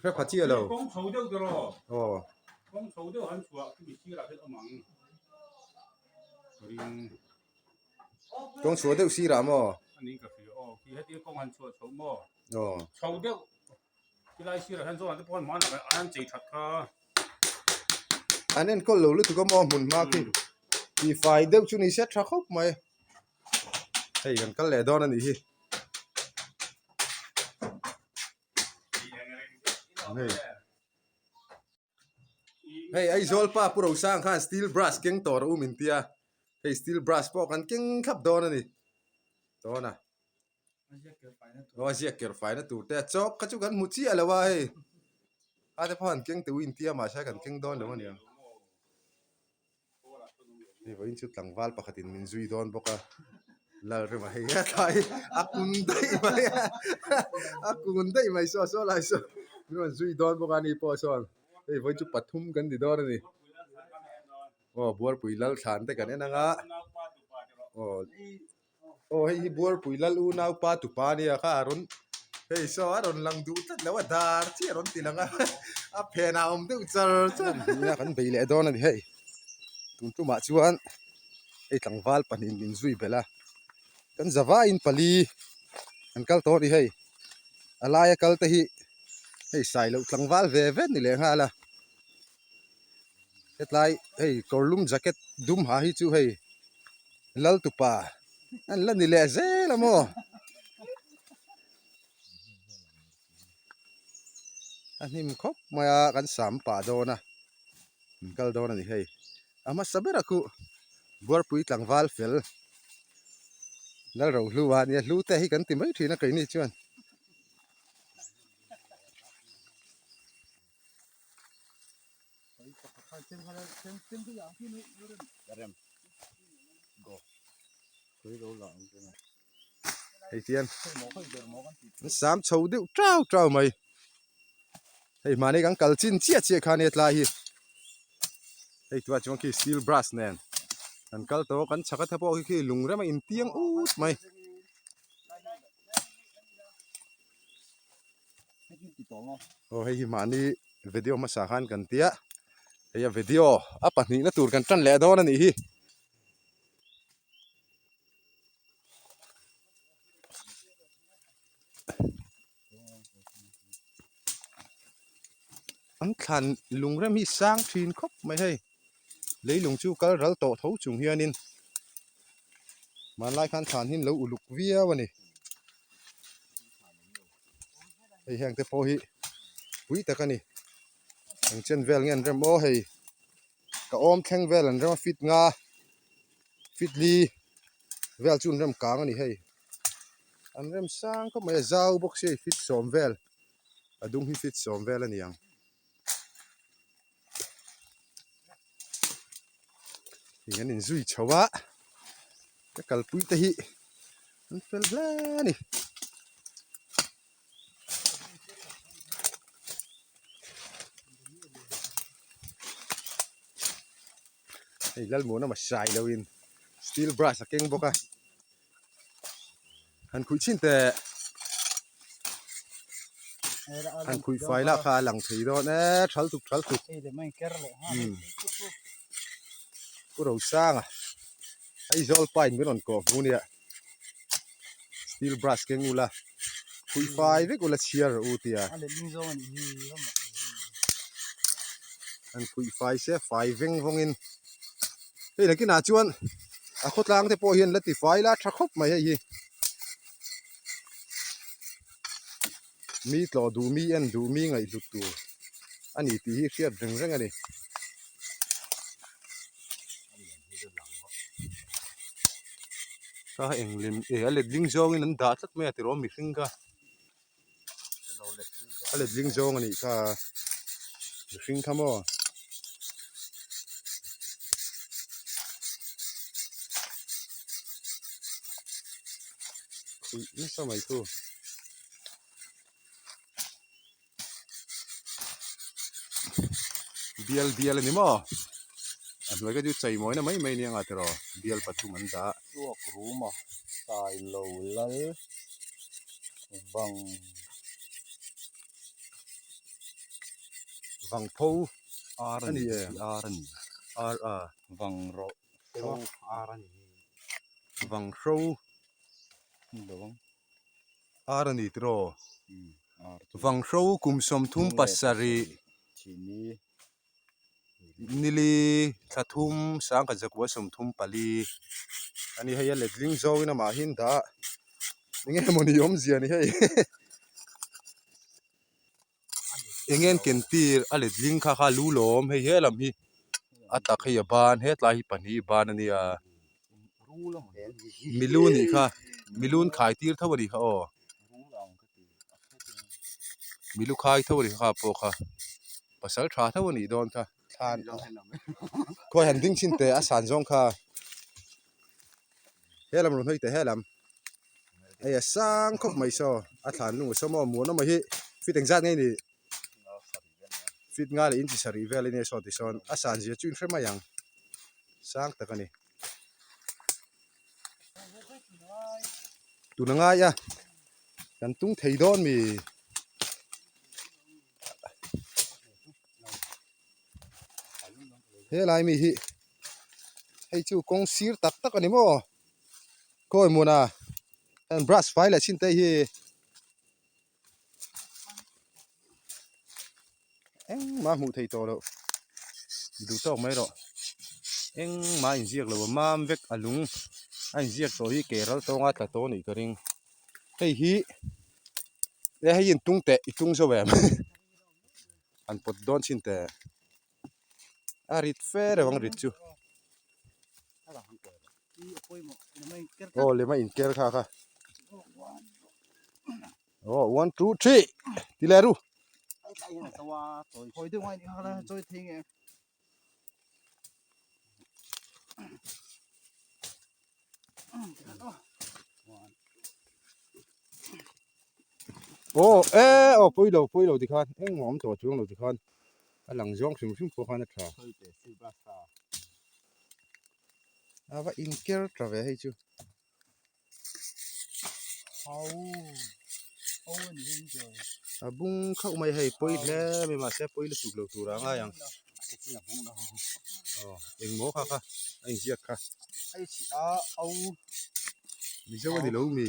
Hre pha chiah lo. Aw. Kawng chhuah deuh sirah maw? Aw. An enkawl lo lutuk a maw hmun hma khi tihfai deuh chu ni se tha khawp mai. Hei kan kal leh dawn a nih hi. Hei. Hei Aizawl pa Pu Rosang khan steel brush keng tawh rawh u min tia. Hei steel brush pawh kan keng thlap dawn a ni. Dawn a. Aw a ziak ker faina tur te a chawk kha chu kan hmu chiah lo a hei. A te pawh han keng teh u intia mahse kan keng dawn lo a niang. Hei vawiin chu tlangval pakhatin min zui dawn bawk a Lalrema hei a thlai a kun daih mai a a kun daih mai saw saw lai saw min rawn zui dawn bawk a ni pawh sawn hei vawiin chu pathum kan ti dawn a ni aw Buarpui Lalthlan te kan en ang a aw. Aw hei hi Buarpui lal unaupa tupa ania kha a rawn hei saw a rawn lang duh tlat lo a dar chiah a rawn ti lang a a phenah a awm deuh char char nia kan bei leh dawn a ni hei tun tumah chuan hei tlangval pahnih min zui belh a kan zavaiin pali an kal tawh a ni hei a laia kal te hi hei sai loh tlangval ve vet ni leh nghal a hetlai hei kawrlum jacket dum ha hi chu hei. Laltupa an la ni leh zel a maw? A hnim khawp mai a kan sam pah dawn a an kal dawn a ni hei a hmasa ber a khuh Buarpui tlangval fel Lalrohlu a nia hlu te hi kan ti mai thin a keini chuan. Hei hian an sam chho deuh tau tau mai hei mahni kan kal chin chiah chiah kha ania tlai hi hei tunah chuan khi steel brush nen kan kal tawh a kan chhak a te pawh khi khi lung rem a intiang ut mai. Aw hei hi mahni video hmasa khan kan tia hei a video a pahnihna tur kan tan leh dawn a nih hi. An thlan lungrem hi sang thin khawp mai hei leilung chu kal ral tawh tho chung hianin hmanlai khan thlan hi an lo uluk viau a ni. Hei heng te pawh hi pui tak a ni eng chen vel nge an rem aw hei ka awm thleng vel an rem a fit nga fit li vel chu an rem kang a ni hei an rem sang khawp mai a zau bawk sia hei fit sawm vel a dung hi fit sawm vel a ni ang. Hei an inzui chho a ka kalpui te hi an fel hle a ni. Hei Lalmuana hmasa ilo in steel brush a keng bawk a. Han khuih chhin teh han khuih fai lah kha a lang thei dawn e thal tuk thal tuk Pu Rosanga Aizawl pa in min rawn kawh hmu nia steel brush keng ula khuih fai vek ula chhiar rawh u tia han khuih fai se fai veng vawng in hei nakinah chuan. A khawtlang te pawh hian la ti fai la tha khawp mai hei hi. Mi tlawh duh mi en duh mi ngaihhlut tur a ni tih hi hriat reng reng a ni. Kha eng lem eh a letling zawngin an dah tlat mai a tiraw mihring kha. A letling zawng a nih kha mihring kha maw. Khuih nasa mai thu. Bial bial a ni maw a hnuai kha chu chei mawina mai mai nia nga tiraw bial pathum an dah. Chhuak rum a sai lo lal vang. Vangpho Ar a ni e. Ar a ni. Ar a. Vangro hro ar a ni. Vanghro. Ni lo ang. Ar a ni tiraw? Umm ar chu. Vanghro kum 37. Thihni. Nili thla thum sangkhat zakua 34 a ni hei a letling zawngin amahin dah eng nge mawni awmzia ni hei. Eng nge an ken tir a letling kha kha lu lawm hei he lam hi a tak hei a ban hetlai hi pahnih ban a nia milu nih kha milu an khai tir tho a nih kha aw milu khai tho a nih kha pawh kha pasal tha tho a nih dawn kha thlan khawi han ding chhin teh a san zawng kha he lam rawn hawi teh he lam. Hei a sang khawp mai saw a thlan lung a sawm aw muanawm a hi fit engzat nge ni fit nga leh inchi sarih vel a nia saw tisawn a san zia chu in hre mai ang sang tak a ni tuna ngai a kan tung thei dawn mi. Helai mi hi hei chu kawng sir tak tak a ni maw. Khawi hmuna heng brush fai leh chin te hi engmah hmuh theih tawh loh duh tawk mai rawh engmah a inziak lo a mam vek a lung a inziak tawh hi ke ral tawnga tla tawh a nih ka ring hei hi e hei in tung teh i tung zo em an pawt dawn chin teh. A rit fe reuh ang rit chu. Aw lema inker kha kha. Aw one two three ti leh ru. Aw e aw pawi lo pawi lo tikhan engmah awm tawh chuang lo tikhan a lang zawng hrim hrim pawh khan a tha a va inker tha ve hei chu. A bung khauh mai hei pawi hle mai mahse pawi lutuk lo tur ah a ngai ang aw engmaw kha kha a inziak kha mizo a ni lo mi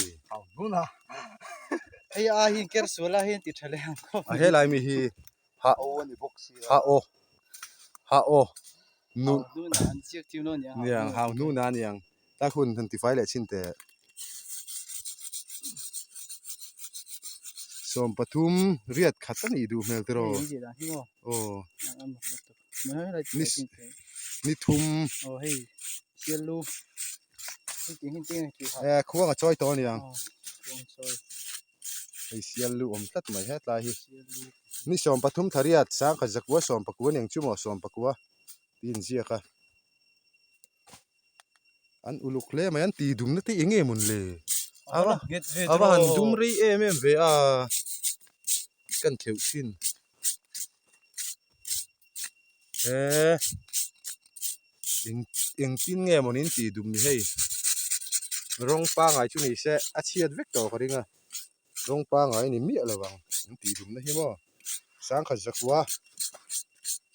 a helai mi hi ha ha aw ha aw nu niang hau hnuna aniang tlai hun han tifai leh chin teh 13 riat khat a nih duh hmel tiraw aw ni ni thum eh khuang a chawi tawh aniang. Hei sial lu awm tlat mai hetlai hi ni 13 thariat sangkhat zakua 19 eng chu maw 19 tih inziak a an uluk hle mai an tih dumna te eng nge mawn le a va a va han dum rei em em ve a kan kheuh thin eee eng engtin nge mawn in tih dum ni hei rawng pangai chu ni se a chhiat vek tawh ka ring a rawng pangai a ni miah lo ang an tih dumna hi maw sangkhat zakua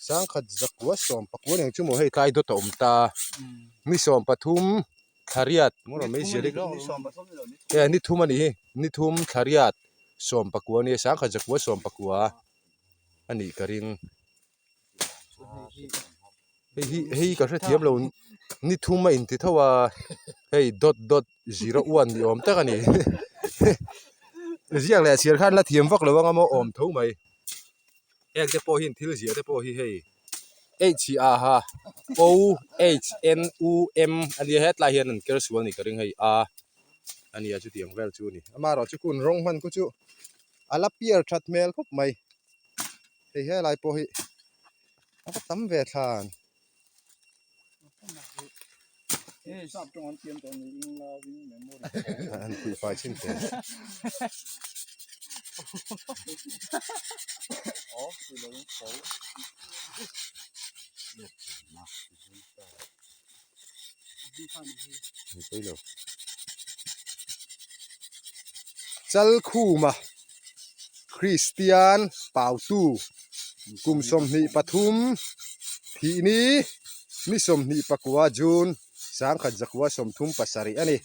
sangkhat zakua 19 eng chu maw hei tlai dawt a awm ta ni 13 thla riat maw mai zial hi e ni thum a ni hi ni thum thla riat 19 a nia sangkhat zakua 19 a nih ka ring. Hei hi hei ka hrethiam lo ni thum a inti tho a hei dot dot zero one ni awm tak a ni ziak leh chhiar khan la thiam vak lo anga maw awm tho mai heng te pawh hian thil ziah te pawh hi hei h a ha o h n u m a nia hetlai hian an ker sual a nih ka ring hei a a nia chutiang vel chu a ni amaherawhchu chu hun rawng hman khu chu a la piar that hmel khawp mai. Hei helai pawh hi a va tam ve thlan. An pui fai chin teh. Chalkhuma Kristian Pautu. Kum 23 thih ni ni 24 June 1937 a ni.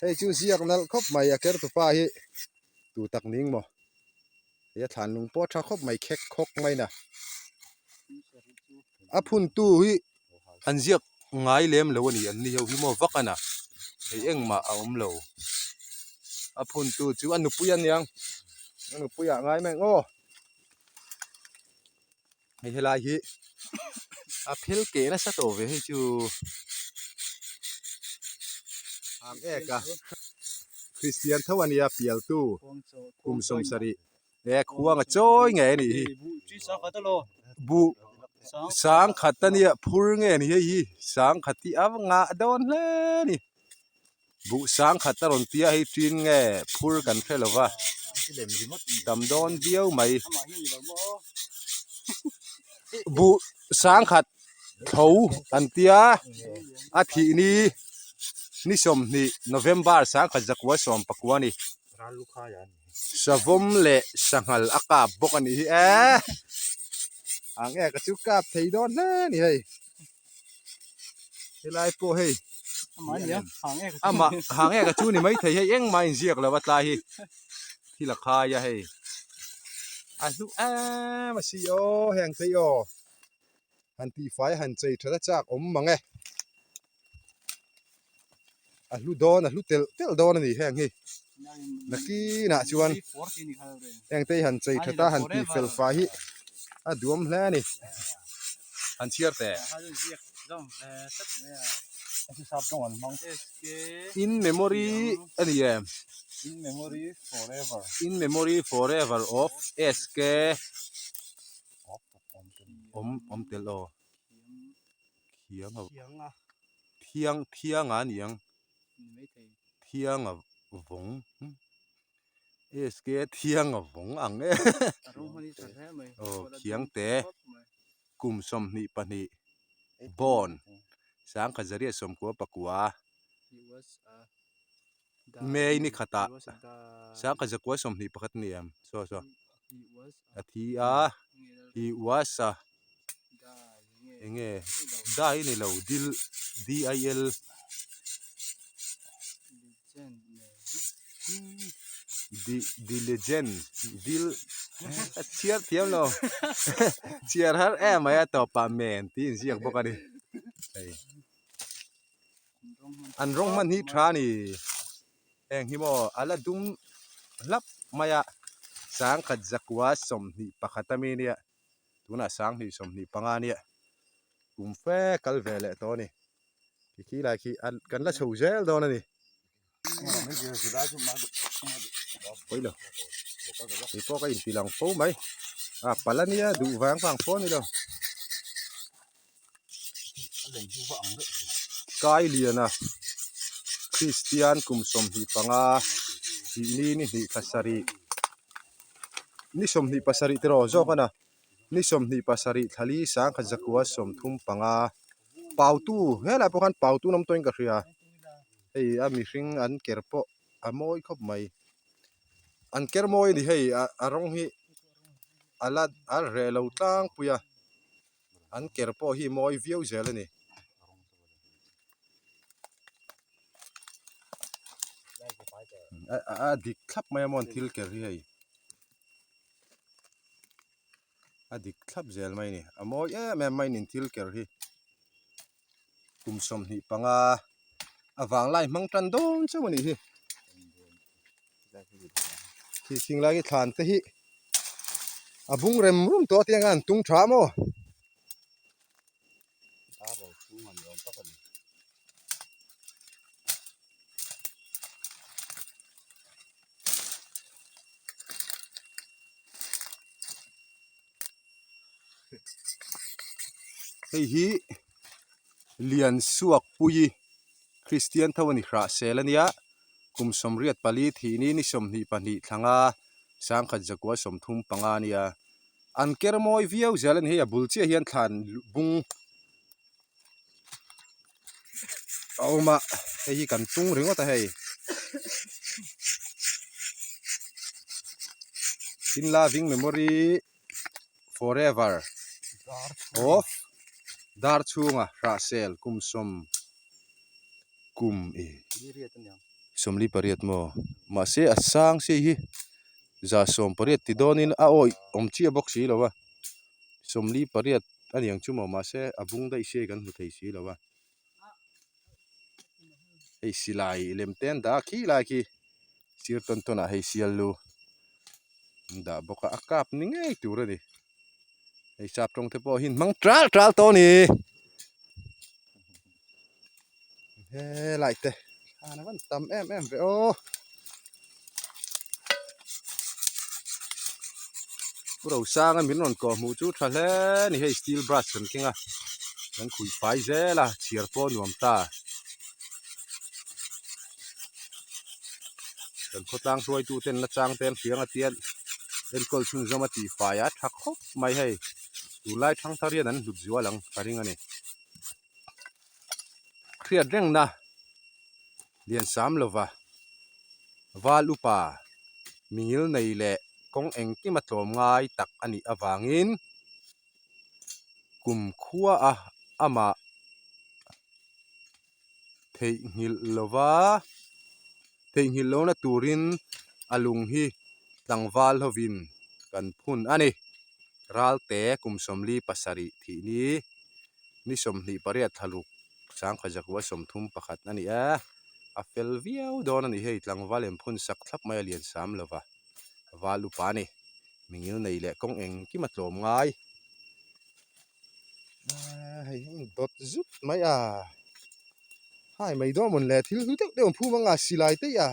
Hei chu ziak nalh khawp mai a kertupa hi tu tak ning maw? Hei a thlan lung pawh a tha khawp mai khek khawk mai na. A phuntu hi an ziak ngai lem lo a ni an ni ho hi maw vak a na hei engmah a awm lo. A phuntu chu a nupui a niang a nupui ah ngai mai ang aw. Hei helai hi a phel keh nasa tawh ve hei chu ang ek a Kristian tho a nia pialtu kum 70 e khuang a chawi ngei a nih hi buh sangkhat a nia phur nge a ni hei hi sangkhat hi a ngah dawn hle a ni. Buh sangkhat a rawn tia hei tin nge phur kan hre lo va, tam dawn viau mai. Buh sangkhat tho an tia a thih ni ni 20 November 1919 a ni. Savawm leh sanghal a kap bawk a nih hi e. Ang e ka chu kap thei dawn hle a ni hei. Helai pawh hei amah hang eka chu ni maithei hei engmah inziak lo a tlai hi thil a khai a hei a hlu em a si aw heng te hi aw han tihfai han chei that a chak awm mang e a hlu dawn a hlu telh telh dawn a ni heng hi nakinah chuan heng te hi han chei that a han tih fel fai hi a duam hle a ni han chhiar teh in memory a ni em in memory forever of SK awm awm tel aw. Thiang a thiang thiang a niang thiang a vawng SK thiang a vawng ang e aw khiang te kum 22 born 1994 May ni khatah 1921 a ni em saw saw a thi a he was a enge dai a ni lo dil D I L diligent dil a chhiar thiam lo chhiar har em mai a tawpah men tih inziak bawk a ni hei. An rawng hman hi tha a ni. Heng hi maw a la dum hlap mai a, 1921 ami nia, tunah 2025 ania, kum fe kal ve leh tawh a ni. Khi khi lai khi kan la chho zel dawn a ni. Pawilo kei pawh ka inti lang fo mai. A pal ania duh vang vang fo a ni lo. Kailiana Kristian kum 25 thih ni ni hnih thla sarih ni 27 tiraw zawk a na ni 27 thla li 1935 Pautu helai pawh khan pautu an awm tawhin ka hria hei a mihring an ker pawh a mawi khawp mai an ker mawi a ni hei a rawng hi a la a reh lo tlangpui a. An ker pawh hi mawi viau zel a ni. A dik thlap mai a maw an thil ker hi hei. A dik thlap zel mai a ni. A mawi em em mai a ni an thil ker hi. Kum 25 a vanglai hmang tan dawn chauh a nih hi. Khi khing lai hi thlan te hi a bung rem rum tawh a tiang a an tung tha maw. Hei hi Liansuakpuii Kristian tho a ni hrah sel a nia kum 84 thih ni ni 22 thlanga 1935 a nia an ker mawi viau zel a ni hei a bul chiah hian thlan bung a awm a hei hi kan tung ringawt a hei in loving memory. Forever of dar chhunga hrahsel kum sawm kum i 48 maw mahse a sang si hi 180 ti dawnin a awih awm chiah bawk si lo a 48 a ni ang chu maw mahse a bung daih si kan hmu thei si lo a hei silai lem te an dah a khi lai khi sir tawn tawn ah hei sial lu an dah bawk a a kap ni ngei tur a ni hei sap tawng te pawh hi an hmang tal tal tawh a ni helai te thlan a van tam em em ve aw Pu Rosanga min rawn kawh hmuh chu tha hle a ni hei steel brush kan keng a kan khuih fai zel a chhiar pawh a nuam ta kan khawtlang hruaitu ten na chang te an hriang a tian enkawl chhunzawm a tih fai a tha khawp mai hei tunlai thangthar hian an hlut zual ang ka ring a ni. Hriat rengna lian sam lova val upa mingil nei leh kawng engkim a tlawm ngai tak a nih avangin kum khua a amah theihnghilh lova theihnghilh lohna turin a lung hi tlangval hovin kan phun a ni. Ralte kum 47 thih ni ni 28 thlaluk sangkhaw 31 a ni a, a fel viau dawn a ni hei tlangval em phun sak thlap mai a lian sam lova val upa a ni mingil nei leh kawng engkim a tlawm ngai hei hi dawt zut mai a hai mai dawn mawn le thil hlu deuh deuh an phum anga silai te a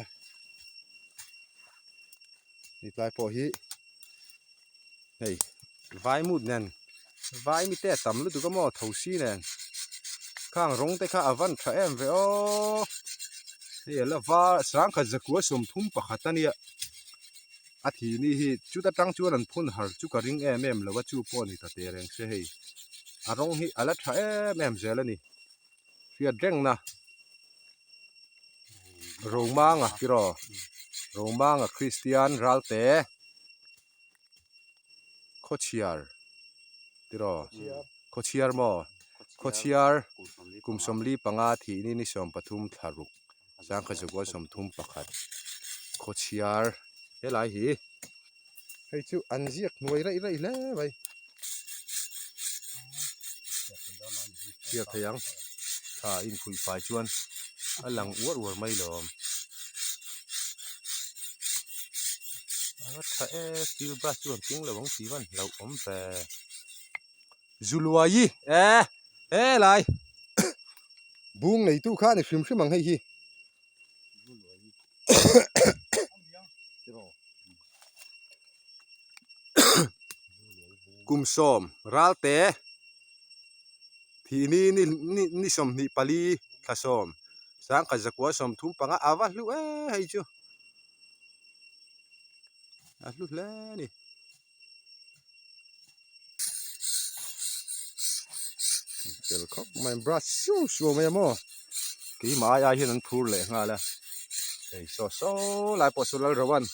ni tlai pawh hi hei vai mut nen vai mi te a tam lutuk a maw tho si nen khang rawng te kha a van tha em ve aw hei a la var 1931 a nia a thih ni hi chuta tang chuan an phun har chu ka ring em em lo a chu pawh a ni ta teh reng se hei a rawng hi a la tha em em zel a ni hriat rengna Romanga tiraw Romanga Kristian Ralte Khawchhiar tiraw Khawchhiar maw Khawchhiar kum 45 thih ni ni 13 thla ruk 1931 Khawchhiar helai hi hei chu an ziak hnuai raih raih hle mai chhiar thei ang tha inkhuih fai chuan a lang uar uar mai lawm a va tha e steel brush chu an keng lo ang tih van hlauh awm ve Zuluaii e helai bung neitu kha a ni hrim hrim ang hei hi. Kum sawm ralte thih ni ni 24 thla sawm 1935 a va hlu e hei chu a hlu hle a ni. Fel khawp mai brush siau siau mai a maw keimah ai ai hian an phur leh nghal a hei saw saw lai pawh saw Lalroan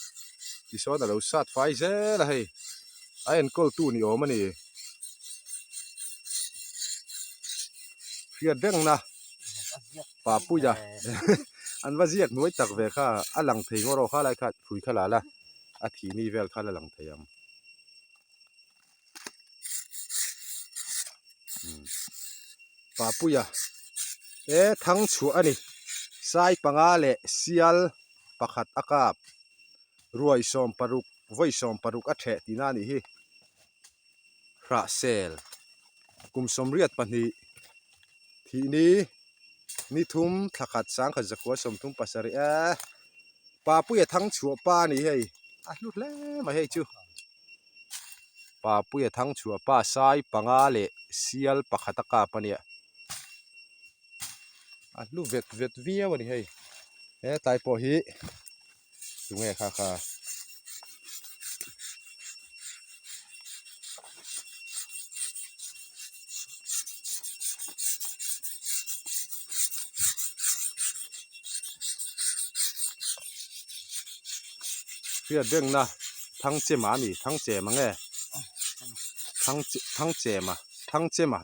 tisawn a lo sat fai zel a hei a enkawl tu ni awm a ni hriat rengna Papuia an va ziak hnuai tak ve kha a lang thei ngawr aw kha lai kha hrui kha la la. a thih ni vel kha la lang thei ang Papuia e thang chhuah a ni sai panga leh sial pakhat a kap ruai sawm paruk vawi sawm paruk a theh tihna a nih hi hrahsel kum 82 thih ni ni thum thla khat 1937 e. Papuia thang chhuah pa a ni hei a hlu hle mai hei chu Papuia thang chhuah pa sai panga leh sial pakhat a kap a nia a hlu vet vet viau a ni hei hetlai pawh hi tunge kha kha. Hriat rengna thang che mah a ni thang che mang e. Thang Thangchema Thangchema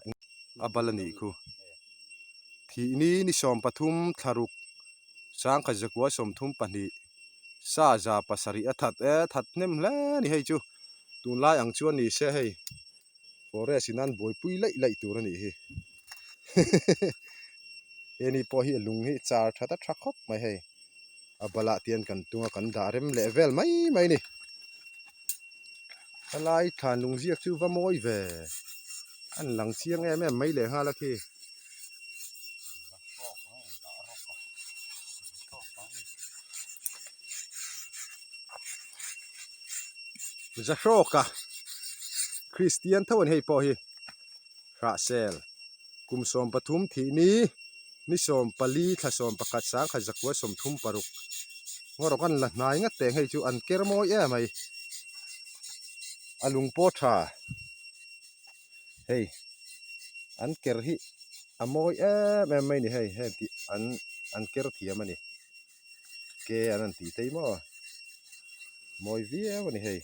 a bal a nih khu. Thihni ni 13 thlaruk sangkhat zakua 32 sa za pasarih a that e that hnem hle a ni hei chu tunlai ang chuan ni se hei forest in an buaipui laih laih tur a nih hi heni pawh hi a lung hi char that a tha khawp mai hei a balah te hian kan tung a kan dah rem leh vel mai mai a ni. Helai thlan lung ziak chu va mawi ve an lang chiang em em mai leh nghal a khi. Zahrawka Kristian tho a ni hei pawh hi Hrahsel kum 13 thih ni ni 14 thla 11 sangkhat zakua 36 ngawrawk an la hnai ngat teng hei chu an ker mawi em mai a lung pawh tha hei an ker hi a mawi em em mai a ni hei heng tih an an ker thiam a ni. Ke an han tih thei maw mawi viau a ni hei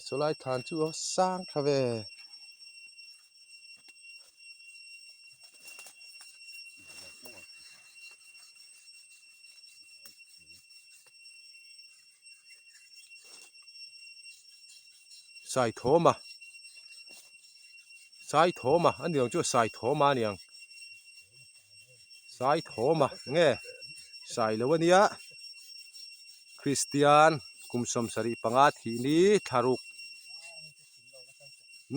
saw lai thlan chu a sang tha ve. Saithawma Saithawma a ni ang chu Saithawma a ni ang Saithawma nge sai lo a nia Kristian kum 75 thih ni thlaruk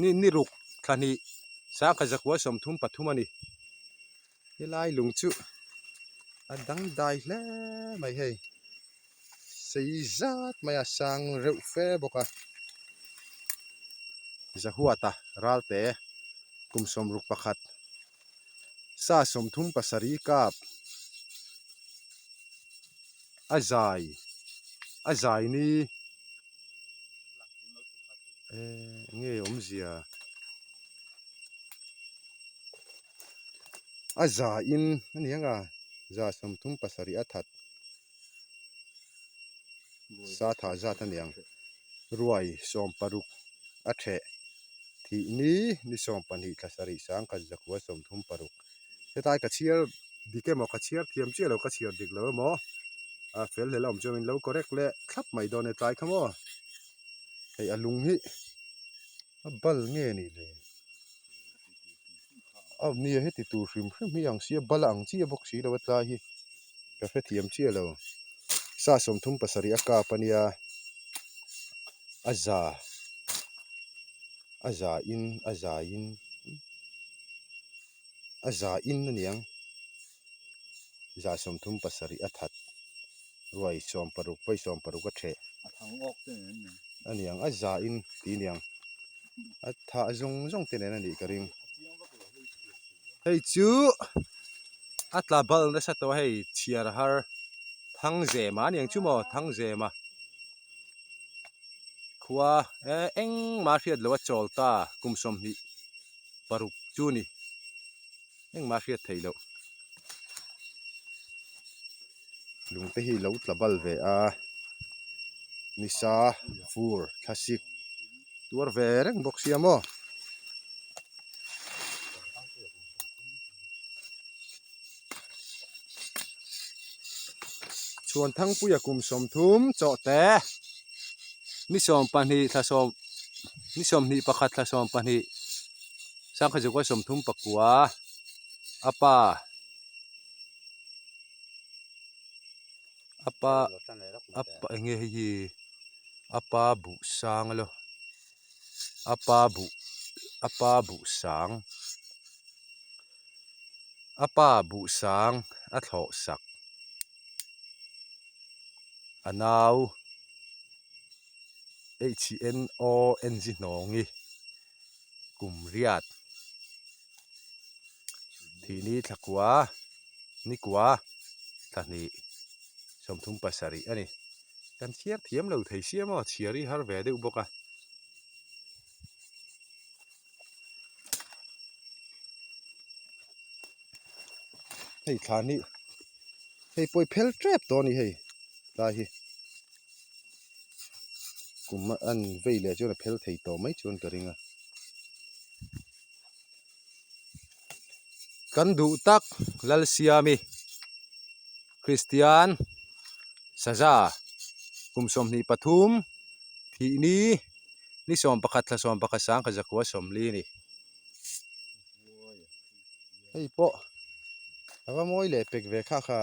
ni ni ruk thla hnih sangkhat zakua 33 a ni helai lung chu a dangdai hle mai hei. Sei zat mai a sang reuh fe bawk a, Zahuata ralte kum 61 sa 37 kap a zai a zai ni eh nge awmzia a zaiin a ni ang a za 37 a that. Sa tha zat a niang ruai 60 a theh thih ni ni 12 thla sarih sangkhat zakua 36 hetlai ka chhiar dik emaw ka chhiar thiam chiah lo ka chhiar dik lo emaw a fel hlel a awm chuan min lo correct leh thlap mai dawn e tlai kha maw hei a lung hi a bal nge ni le a nia heti tur hrim hrim hi ang sia bal ang chiah bawk si lo a tlai hi. Ka hrethiam chiah lo. Sa 37 a kap a nia, a za, a za in, a za in, a za in a niang. Za 37 a that, ruai 60 vawi 60 a theh. A thang awk te nen aniang. A niang, a za in tih aniang. A thah zawng zawng te nen a nih ka ring. Hei chu a tla bal nasa tawh a hei chhiar har Thangzema a ni ang chu maw Thangzema khua eh engmah a hriat loh a chawl ta kum 26 chu a ni engmah a hriat theih loh lungte hi lo tla bal ve a nisa fur thlasik tuar ve reng bawk sia maw. Chhuan Thangpuia kum 30 chawhte ni 12 thla sawm ni 21 thla 12 sangkhat zakua 39 a pa a pa a pa eng nge hei hi a pa buh sang alo a pa buh a pa buh sang a pa buh sang a thlawh sak a nau h n o n g hnawngi kum riat thihni thla kua ni kua thla hnih 37 a ni. Kan chhiar thiam lo thei sia maw chhiar hi har ve deuh bawk a. Hei thlan hi hei pawh i phel tep tawh a ni hei tlai hi. Kum an vei leh chuan a phel thei tawh mai chuan ka ring a. Kan duh tak Lalsiami Kristian Saza kum 23 thih ni ni 11 thla 11 sangkhat zakua 40 a ni. Hei pawh a va mawi leh pek ve kha kha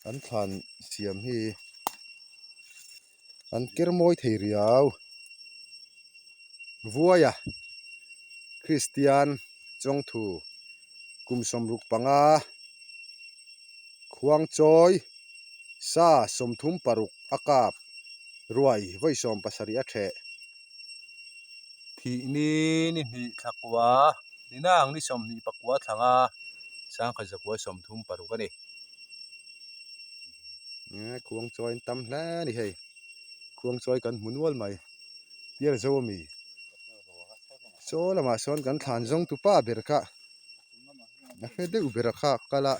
an thlan siam hi an ker mawi thei riau. Vuaia Kristian chawngthu kum 65 khuangchawi sa 36 a kap ruai vawi 70 a theh. Thih ni ni hnih thla kua ni nang ni 29 thlanga sangkhat zakua 36 a ni. Khuangchawi an tam hle a ni hei. Khuangchawi kan hmu nual mai. Pial zo ami. Saw lamah sawn kan thlan zawng tu pa ber kha a hre deuh ber a kha kal a.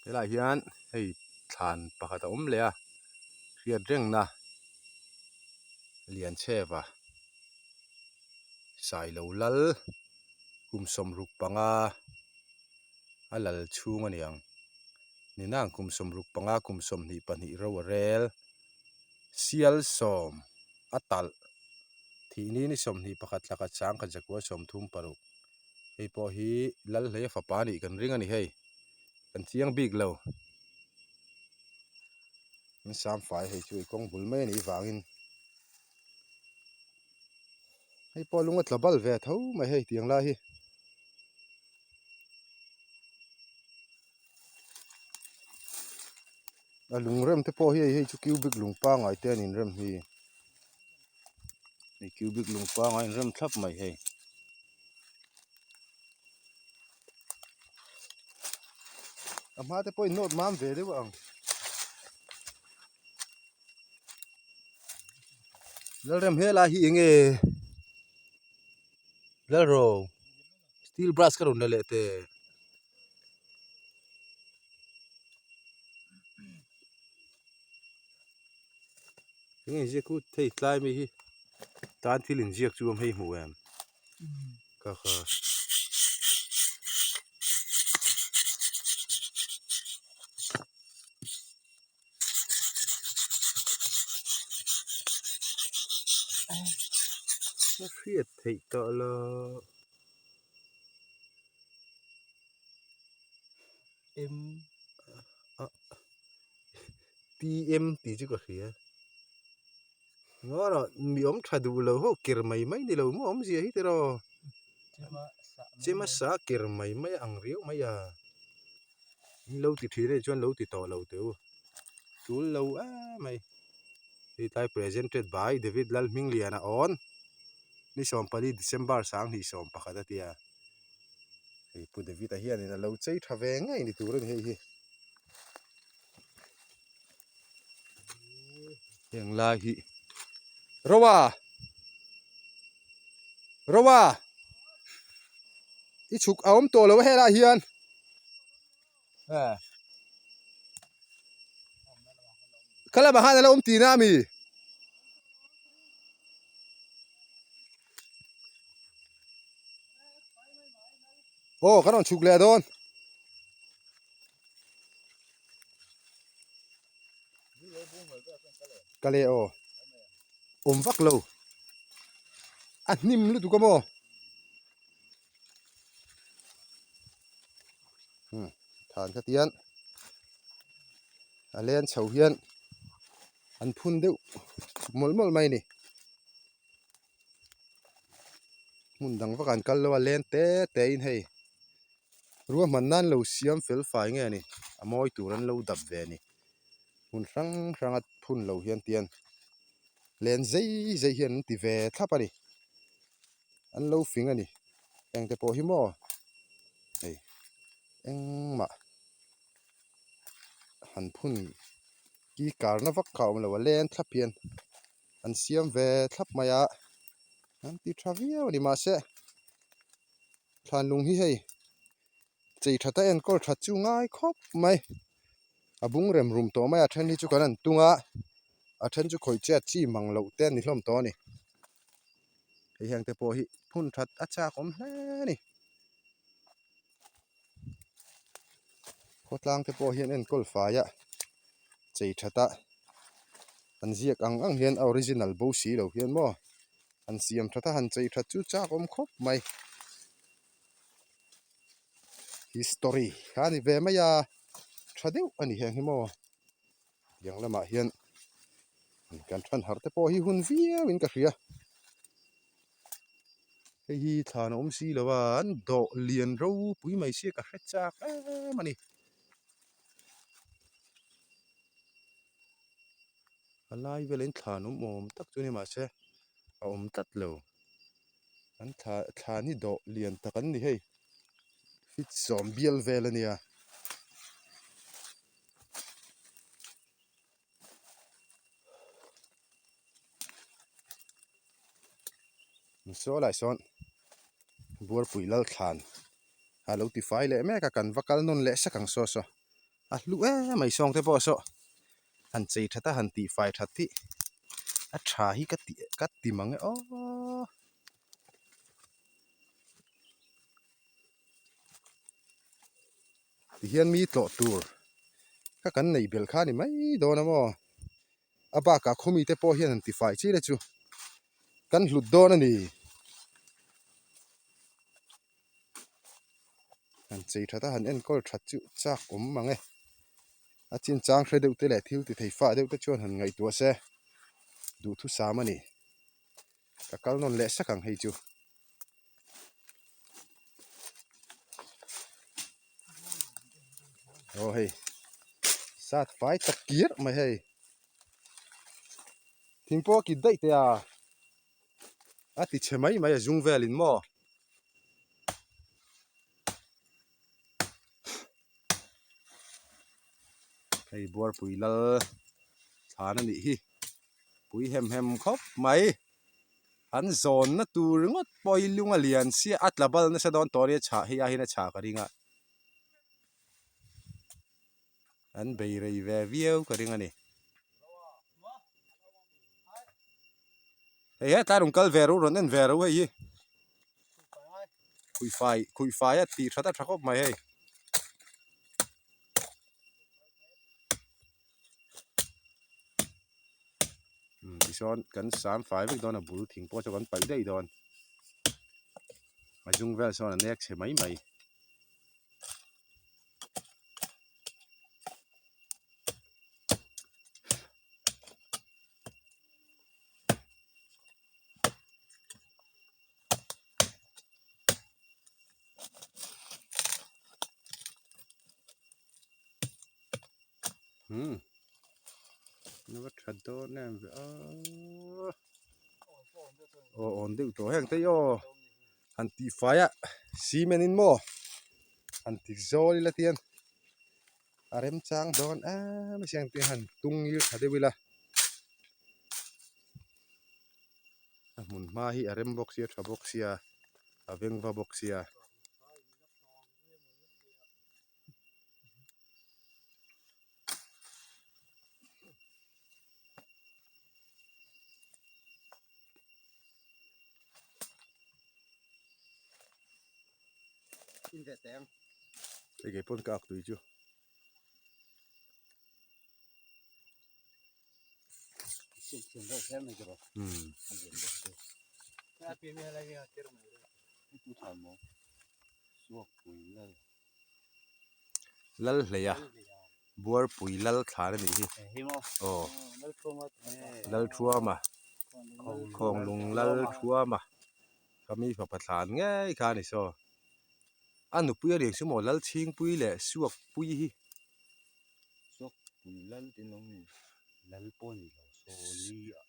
Helaiah hian hei thlan pakhat a awm leh a hriat rengna Liancheva Sailo Lal kum 65 a lal chhung a ni ang. Ninang kum 65 kum 22 ro a rel. Sial sawm a talh thih ni ni 21 thla khat sang khat zakua 36 hei pawh hi Lalhleia fapa a nih kan ring a ni hei kan chiang bik lo. An sam fai hei chu i kawng bul mai a nih vangin hei pawh lung a tla bal ve tho mai hei tiang lai hi. A lung rem te pawh hi hei chu cubic lung pangai te an inrem hi hei cubic lung pangai an inrem thlap mai hei. A hma te pawhin nawt mam ve deuh ang. Lalrem helai hi enge Lalro steel brush ka rawn la leh teh. Enge inziak khu thei tlai mai hi tan thil inziak chu awm hei hmuh em ka kha. A hriat theih tawh lo. M a T M tih chu ka hria ngaw mi awm tha duh lo ho ker mai mai ni lo maw awmzia hi tiraw chema sa ker mai mai ang riau mai a in lo ti thin anih chuan lo ti tawh lo teh u tul lo em mai hei tlai presented by David Lalhmingliana awn ni 14 December 2021 a tia. Hei Pu David-a hianin a lo chei tha ve ngei ni tur a ni hei hi. Heng lai hi Roa! Roa! I chhuk a awm tawh lo a helaiah hian. Kha lamah khan a lo awm tihna a mi? Aw kan rawn chhuk leh dawn. Ka leh aw. Awm vak lo. A hnim lutuk a maw? Than kha tian a len chho hian an phun deuh mawlh mawlh mai a ni. Hmun dang vak an kal lo a len te te in hei ruahman nan lo siam fel fai nge a ni a mawi tur an lo dap ve a ni hmun hrang hrang a phun lo hian tian len zei zei hian an ti ve thlap a ni an lo fing a ni engte pawh hi maw hei engmah han phun ki karna vak kha a awm lo a len thlap hian. An siam ve thlap mai a, an ti tha viau a ni mahse thlan lung hi hei chei that a enkawl that chu ngai khawp mai a bung rem rum tawh mai a then hi chu kan han tung a. A then chu khawih chet chi mang loh te a ni hlawm tawh a ni. Hei heng te pawh hi phun that a chak awm hle a ni. Khawtlang te pawh hian enkawl fai a chei that a an ziak ang ang hian a original bo si lo hian maw an siam that a han chei that chu chak awm khawp mai. History kha a ni ve mai a tha deuh a ni heng hi maw tiang lamah hian kan than harh te pawh hi hun viau in ka hria hei hi thlan a awm si lo a an dawh lian ropui mai sia ka hre chak em a ni a lai velah in thlan awm awm tak chu ni mahse a awm tlat lo. An thla thlan hi dawh lian tak an ni hei feet sawm bial vel a nia. Saw lai sawn Buarpui Lalthlan a lo ti fai leh mek a kan va kal nawn leh sak ang saw saw a hlu em mai sawng te pawh saw han chei that a han tih fai that hi a tha hi ka ti ka ti mang e aw. Tihian mi tlawh tur kha kan nei belh kha a ni mai dawn a maw a bakah khawmi te pawh hian han ti fai chi le chu kan hlut dawn a ni. Han chei that a han enkawl that chu chak awm mang e. A chinchang hre deuh te leh thil ti thei fah deuh te chuan han ngaihtuah se duhthusam a ni. Ka kal nawn leh sak ang hei chu. Aw hei sat fai tak kir mai hei. Thing pawh a kit daih teh a. A ti chhe mai mai a zung velin maw. Hei Buarpui lal thlan a nih hi pui hem hem khawp mai an zawnna tur ringawt pawh hi lung a lian sia a tla bal nasa dawn tawh ania chhah hei aiin a chhah ka ring a an bei rei ve viau ka ring a ni. Hei hetlai rawn kal ve ro rawn en ve ro hei hi khuihfai khuihfai a tih that a tha khawp mai hei. Tichuan kan sam fai vek dawn a bul thing pawh chu kan paih daih dawn a zung vel sawn a nek chhe mai mai. Umm a va tha dawn em ve aw aw awn deuh tawh heng te hi aw han tih fai a cement in maw han ti zawl ila tian a remchang dawn em a siang te han tung ngil tha deuh ila a hmun hma hi a rem bawk sia tha bawk sia a veng va bawk sia. Hei kei pawn ka ak tui chu. Lal hleia Buarpui lal thlan a nih hi aw Lalthuama Khawnglung Lalthuama kha mi fapa thlan ngei kha a ni saw a nupui a lian chu maw Lalchhingpui leh Suakpui hi. Suakpui lal tin lo mi lal pawh ni lo saw li a.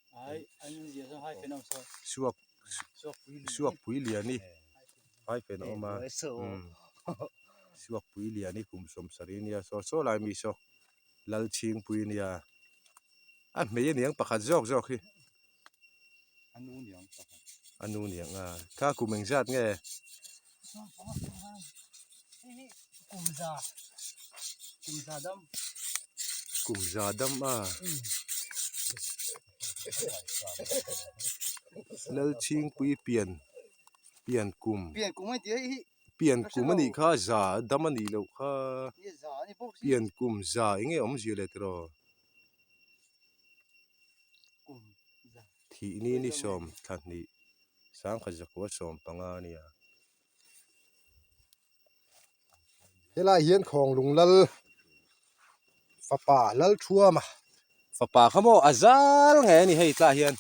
Suak Suakpui lian i haifen a awm a Suakpui lian i kum sawmsarih nia saw saw lai mi saw Lalchhingpui nia a hmei aniang pakhat zawk zawk hi a nu niang pakhat a nu niang a kha kum engzat nge kum za dam a. Lalchhingpui pian pian kum pian kum a nih kha za dam a nih loh kha pian kum za eng nge awmzia leh tiraw thih ni ni sawm thla hnih sangkhat zakua 15 a nia. Helai hian Khawnglung lal fapa Lalthuama fapa kha maw a zal ngei a ni hei tlaiah hian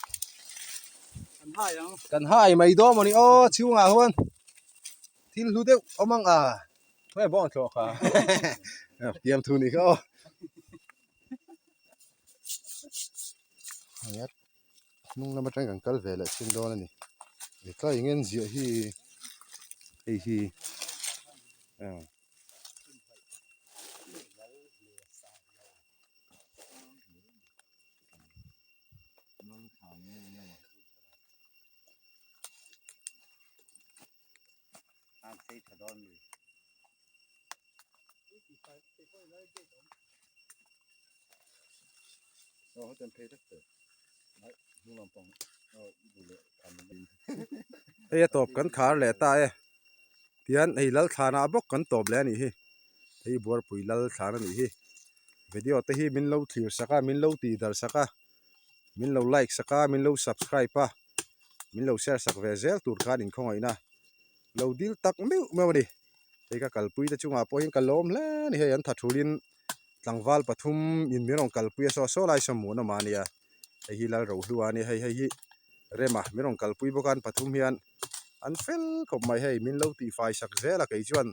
kan hai mai dawn maw ni aw chhungah huan thil hlu deuh awm ang a hei bawng thlawh kha fiam thu ni kha aw hnung lam atangin kan kal ve leh thin dawn a ni hetlai eng en ziah hi hei hi ah. Hei a tawp kan khar leh ta e tihian hei Lalthlana bawk kan tawp leh a nih hi hei Buarpui Lalthlana a nih hi video te hi min lo thlir sak a min lo tih darh sak a min lo like sak a min lo subscribe a min lo share sak ve zel tur khan inkhawngaihna lo dil tak meuh meuh a ni. Hei ka kalpui te chungah pawh hian ka lawm hle a ni hei an tha thulin tlangval pathum in min rawn kalpui a saw saw lai saw hmuh nawm a nia hei hi Lalrohlua a nia hei hei hi Rema min rawn kalpui bawk a an pathum hian an fel khawp mai hei min lo tihfai sak zel a kei chuan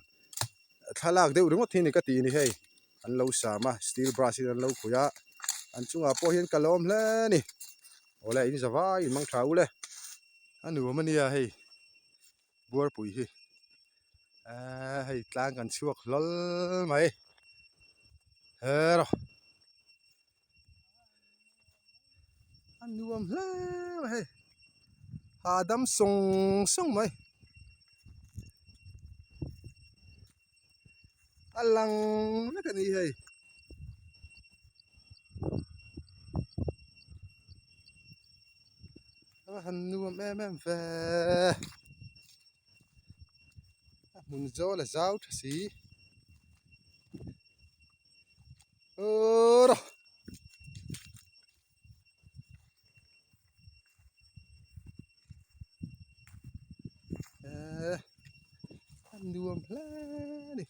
thlalak deuh ringawt hi ni ka tih a ni hei an lo sam a steel brush in an lo khuih a an chungah pawh hian ka lawm hle a ni awle in za vai in mang tha ule a nuam a nia hei. Buarpui hi eee hei tlang kan chhuak hlawl mai hero a nuam hle mai hei hahdam sawng sawng mai a lang vek a ni hei. A han nuam em em ve a hmun zawl a zau tha si aww a nuam hle a ni.